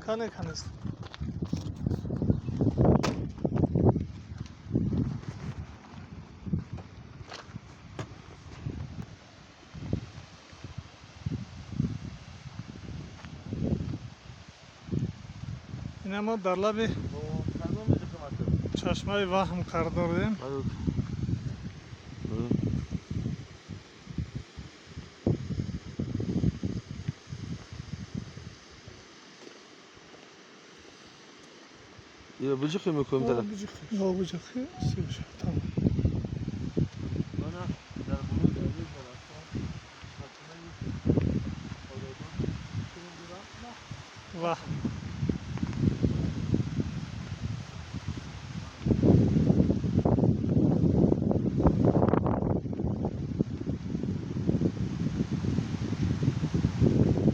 Кане, канест. Ина мо дар лаби чашмаи Ваҳм қарор дорем. Ира биҷиқи мекунем тара. Биҷиқи сиша, тамом. Мана дар болои дарёи Зарафшон чашмаи Худодод Ваҳм.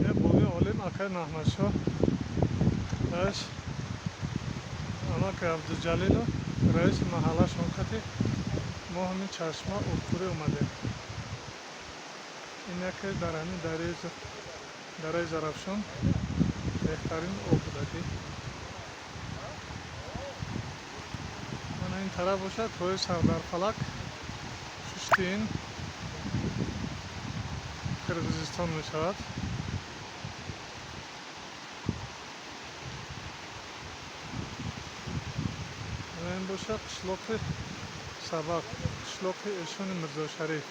Я боби олим акай Маҳмадшоҳ раис амаки Абдуҷалилу раиси маҳаллашон кати мо ҳамин чашма обхӯрӣ омадем. Ин яке дар ҳамин дараи Зарафшон беҳтарин об будагӣ. Мана ин тараф бошад тои Сардарфалак, пушти ин Қирғизистон мешавад. Ин бошад қишлоқи Сабақ, қишлоқи Эшони Мирзошариф.